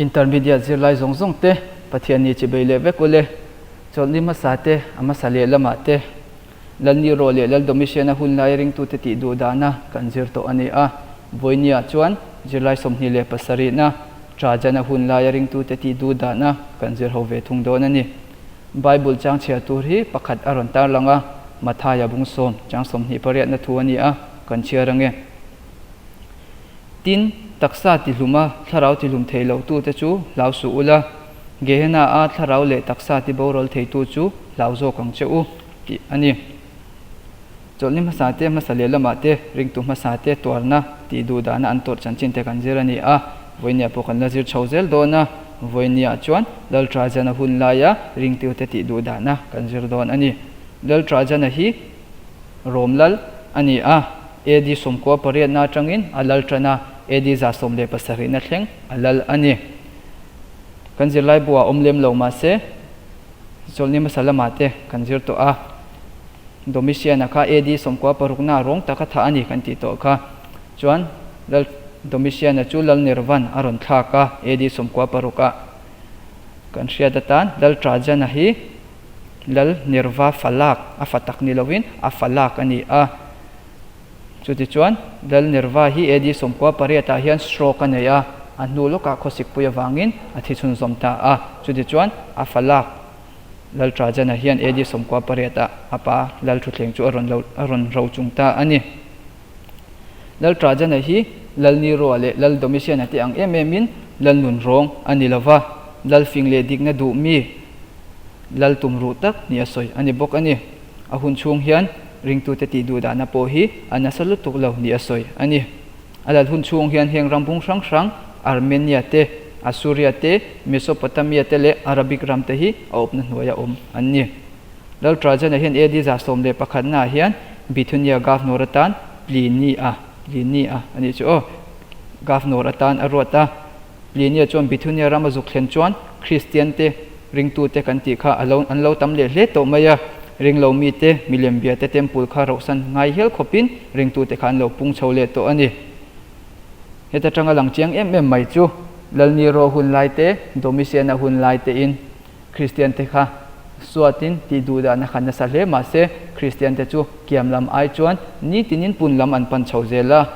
Intermediate zirlai zawng zawng te Pathianni chi bei leh vek ule. Chawlhni hmasa te, a hmasa leh lamah te, Lalni rawh leh Lal Domitian-a hun lai ringtute tih duh dana kan zir tawh a ni a. Vawinia chuan zirlai 27-na Trajan-a hun laia ringtute tih duh dana kan zir ho ve thung dawn a ni. Bible chang chhiar tur hi pakhat a rawn tarlang a, Mathaia bung sawm chang 28-na thu a ni a, kan chhiar ange. Tin, taksa tihluma thlarau tihlum thei lohtute chu hlau suh ula, Gehenna-a thlarau leh taksa tiboral theitu chu hlau zawk ang che u, tih a ni. Chawlhni hmasa te, hmasa leh lamah te, ringtu hmasa te tuarna tih duh dahna an tawrh chanchin te kan zir a ni a, vawinia pawh kan la zir chho zel dawn a, vawinia chuan Lal Trajana hun laia ringtute tih duh dahna kan zir dawn a ni. Lal Trajana hi Rom lal a ni a, AD 98-na atangin a lal tan a, AD 170-na thleng a lal a ni. Kan zirlai buah awm lem lo mahse, Chawlhni hmasa lamah te kan zir tawh a, Domitian-a kha AD 96-na rawng taka thah a ni kan tih tawh kha. Chuan Lal Domitian-a chu Lal Nervan a rawn thlak a, AD 96-ah. Kan hriat atan Lal Trajan-a hi Lal Nerva fa lak, a fa tak ni lovin a fa lak a ni a. Chutichuan, Lal Nerva hi AD 98-ah hian stroke a nei a, a hnu lawkah khawsikpui avangin a thi chhunzawm ta a. Chutichuan, a fa lak Lal Trajana hian AD 98-ah a pa Lal Thuthleng chu a rawn lo a rawn ro chung ta a ni. Lal Trajana hi Lal Nero-a leh Lal Domitian-a te ang em emin Lal nunrawng a ni lo va, Lal fing leh dikna duh mi Lal tumruh tak ni a sawi a ni bawk a ni. A hun chhung hian ringtute tih duh dahna pawh hi a nasa lutuk lo ni a sawi a ni. A lal hun chhung hian heng ram bung hrang hrang Armenia te, Assuria te, Mesopotamia te leh Arabic ram te hi a awpna hnuaia awm an ni. Lal Trajana hian AD 111 naah hian Bithynia Governor atan Pliny-a, Pliny-a a nih chu aw, Governor atan a ruat a. Pliny-a chuan Bithynia ram a zuk thlen chuan Kristian te, ringtute kan tih kha a lo an lo tam leh hle tawh mai a, ringlo mite, milem biate temple kha rohsan ngai hial khawpin ringtute kha an lo pung chho leh tawh a ni. Heta tanga lang chiang em em mai chu Lalniro hun lai te, Domitian-a hun lai tein Kristian te kha suatin tih duh dahna kha nasa hle mahse Kristian te chu kiam lam ai chuan nitinin pun lam an pan chho zel a.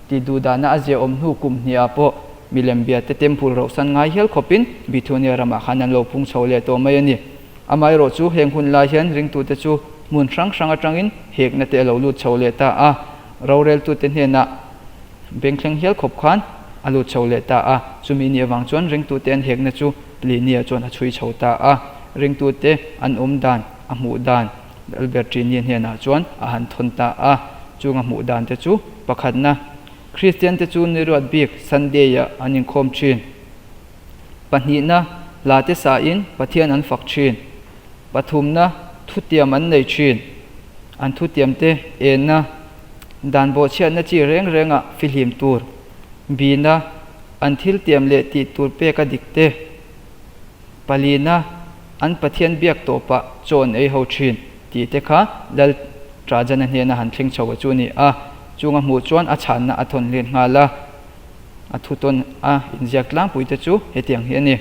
Tih duh dahna a ziaawm hnu kum hniah pawh milem biate temple rohsan ngai hial khawpin Bithunia ramah khan an lo pung chho leh tawh mai a ni. Amaherawh chu heng hun lai hian ringtute chu hmun hrang hrang atangin hekna te a lo lut chho leh ta a, roreltute hnenah bengthleng hial khawp khan a lut chho leh ta a. Chumi ni avang chuan ringtute an hekna chu Plinia chuan a chhui chho ta a, ringtute an awm dan a hmuh dan Albertini hnenah chuan a han thawn ta a, chung a hmuh dan te chu pakhatna, Kristian te chu niruat bik Sunday-ah an inkhawm thin. Pahnihna, hla te sain Pathian an fak thin. Pathumna, thutiam an nei thin. An thutiam te enna, dan bawhchhiatna chi reng rengah fihlim tur, bina, an thiltiam leh tih tur peka dik te. Palina, an Pathian biak tawpah chaw an ei ho thin tih te kha Lal Trajana hnena han thleng chho a chu a ni a, chung a hmuh chuan a chhanna a thawn hlen nghal a, a thutawn a inziak tlangpui te chu hetiang hi a ni.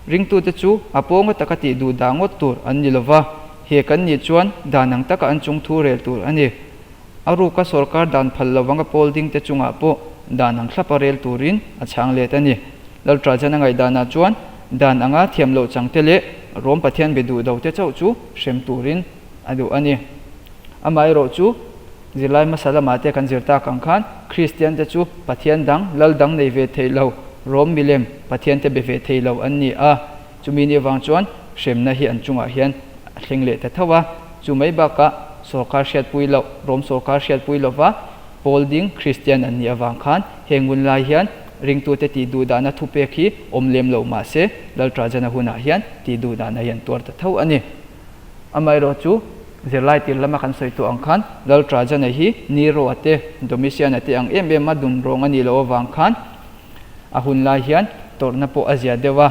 Ringtute chu a pawnga taka tih duh dah ngawt tur an ni lova, he kan nih chuan dan ang taka an chung thu rel tur a ni. A ruka sorkar dan phal lovanga pawl dingte chungah pawh dan ang thlapa rel turin a chhang let a ni. Lal Trajana ngaihdanah chuan dan anga thiam loh changte leh Rom Pathian be duh dote chauh chu hrem turin a duh a ni. Amaherawh chu zirlai hmasa lamah te kan zir tak ang khan Kristiante chu Pathian dang, lal dang nei ve thei lo, Rom milem Pathiante be ve thei lo an ni a. Chumi ni avang chuan hremna hi an chungah hian a thleng leh ta tho a. Chu mai bakah sorkar hriatpui loh, Rom sorkar hriatpui lova pawl ding Kristian an nih avang khan heng hun lai hian ringtute tih duh dahna thupek hi awm lem lo mah se Lal Trajana hunah hian tih duh dahna hi an tuar ta tho a ni. Amaherawh chu zirlai tir lama kan sawi tawh ang khan Lal Trajana hi Nero-a te, Domitian-a te ang em em a dun rawng a nih loh avang khan a hun lai hian tawrhna pawh a zia deuh a.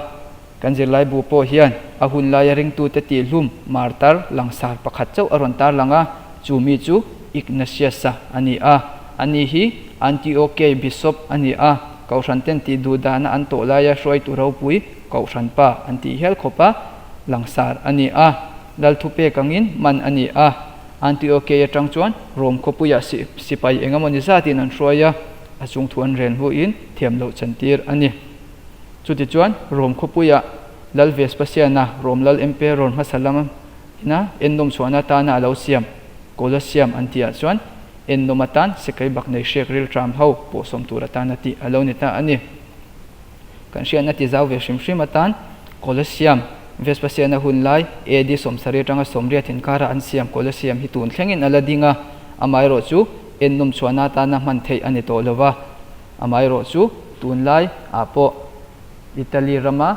Kan zirlai bu pawh hian a hun laia ringtute tihhlum martar langsar pakhat chauh a rawn tarlang a, chu mi chu Ignatius-a a ni a. Ani hi Antiochei bishop a ni a. Kohhran ten tih duh dahna an tawh laia hruaitu ropui Kohhran pa an tih hial khawpa langsar a ni a. Lal thupek angin man a ni a. Antiokei atang chuan Rom khawpuiah sipai eng emawni zatin an hruai a, a chung thu an rel hnuin thiam loh chantir a ni. Chutichuan Rom khawpuiah Lal Vespasian-a Rom Lal Emperor hmasa lam ina ennawm chhuahna atana a lo siam Colosseum an tihah chuan ennawm atan sikai bak nei hriak rilṭam ho pawhsawm tur atana tih a lo ni ta a ni. Kan hriatna ti zau ve hrim hrim atan Colosseum, Vespasian-a hun lai AD 70 atanga 80 inkara an siam Colosseum hi tun thlengin a la ding a, amaherawh chu ennawm chhuahna atana hman theih a ni tawh lo va. Amaherawh chu tunlai ah pawh Italy rama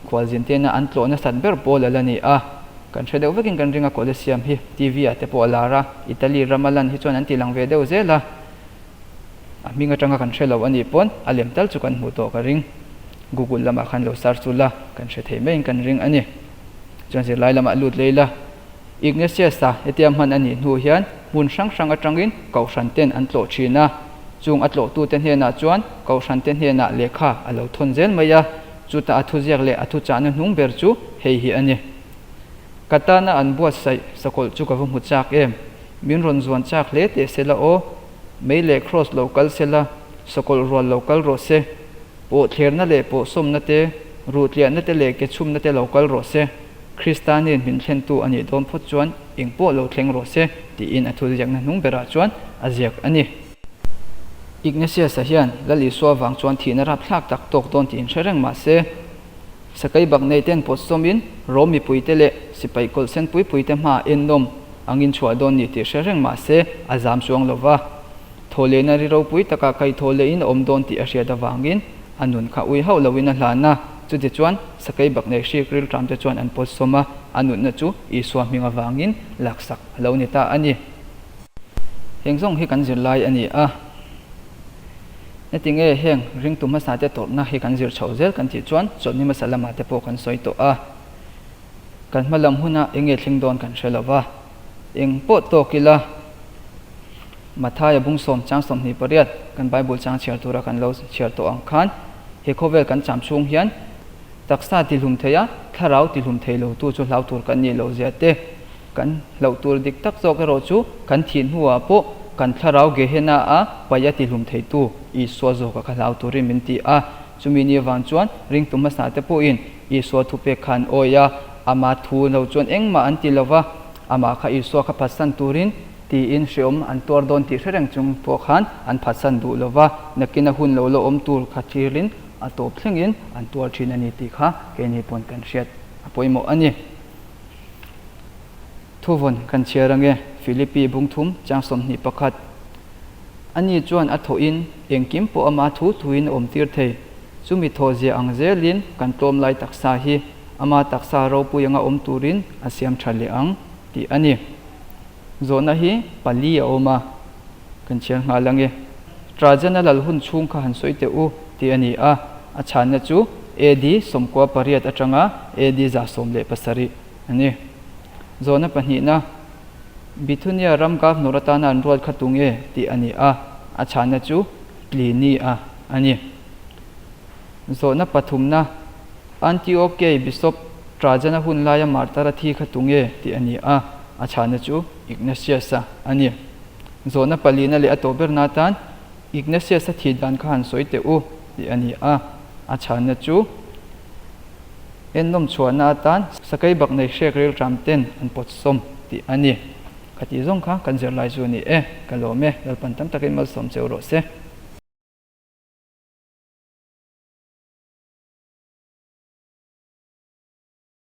khualzin tena an tlawh nasat ber pawl a la ni a, kan hre deuh vekin kan ring a Colosseum hi TV ah te pawh a lar a, Italy rama lan hi chuan an ti lang ve deuh zel a, a hming atanga kan hre lo a nih pawn a lem tal chu kan hmuh tawh ka ring. Google lamah khan lo search ula kan hre thei maiin kan ring a ni. Chuan zirlai lamah lut lei la. Ignatius-a hetia hman a nih hnu hian hmun hrang hrang atangin Kohhran ten an tlawh thin a, chung a tlawhtute hnenah chuan Kohhran te hnenah lehkha a lo thawn zel mai a, chuta a thuziak leh a thuchahna hnung ber chu hei hi a ni. Ka tana an buatsaih sakawlh chu ka va hmu chak em? Min rawn zuan chak hle teh sela aw, mei leh kraws lo kal sela, sakawlh rual lo kal rawh se, pawh thlerna leh pawh sawmna te, ruhtliahna te leh ke chhumna te lo kal rawh se. Krista nen min thlentu a nih dawn phawt chuan eng pawh lo thleng rawh se, tiin a thuziakna hnung berah chuan a ziak a ni. Ignatius-a hian Lal Isua vang chuan thihna rapthlak tak tawk dawn tiin hre reng mah se, Sakei bak nei ten pawt sawmin Rom mipuite leh sipai kawlhsen puipuite hmaah ennawm angin chhuah dawn ni tih hre reng mah se a zam chuang lo va. Thawhlehna ri ropui takah kaihthawh lehin a awm dawn tih a hriat avangin a nun kha ui hauh loin a hlan a. Chutichuan, sakei bak nei hrik rilṭamte chuan an pawt sawm a, a nunna chu Isua hming avangin laksak a lo ni ta a ni. Heng zawng hi kan zirlai a ni a. Heti nge heng ringtu hmasate tawrhna hi kan zir chhoh zel kan tih chuan chawlhni hmasa lamah te pawh kan sawi tawh a. Kan hma lam huna eng nge thleng dawn kan hre lo va. Eng pawh tawk ila Mathaia bung sawm chang 28 kan Bible chang chhiar tura kan lo chhiar tawh ang khan he khawvel kan cham chhung hian taksa tihlum thei a, thlarau tihlum thei lo tu chu hlau tur kan nih loh zia te, Kan hlauh tur dik tak zawk erawh chu kan thih hnuah pawh kan thlarau Gehenna a paih a tihlum theitu Isua zawka kha hlau turin min ti a. Chumi ni avang chuan ringtu hmasa te pawhin Isua thupek kha an awih a, ama thu lo chuan engmah an ti lo va, amah kha Isua kha phatsan turin tiin hreawm an tuar dawn tih hre reng chung pawh khan an phatsan duh lo va, nakin a hun lo la awm tur kha thirin a tawp thlengin an tuar thin a ni tih kha keini pawn kan hriat a pawimawh a ni. Thuvawn kan chhiar ange, Philippi bungthum chang 21. Ani chuan a thawhin engkim pawh ama thu thuin a awmtir thei. Chumi thawhzia ang zelin kan tlawm lai taksa hi ama taksa ropui anga awm turin a siam tha leh ang tih a ni. Zawhna hi pali a awm a, kan chhiar nghal ange. Trajan-a lal hun chhung kha han sawi teh u tih a ni a, a chhanna chu AD 98 atanga AD 117 a ni. Zawhna pahnihna, Bithunia ram governor atana an ruat kha tunge tih a ni a, a chhanna chu Pliny-a a ni. Zawhna pathumna, Antiochei Bishop Trajan-a hun laia martar a thi kha tunge tih a ni a, a chhanna chu Ignatius-a a ni. Zawhna palina leh a tawh berna atan Ignatius-a thih dan kha han sawi teh u tih a ni a, a chhanna chu ennawm chhuahna atan sakei bak nei hrek rilṭam ten an pawt sawm tih a ni. Ka tih zawng kha kan zirlai chu a ni e, ka lawm e, Lalpan tam takin malsawm cheu rawh se.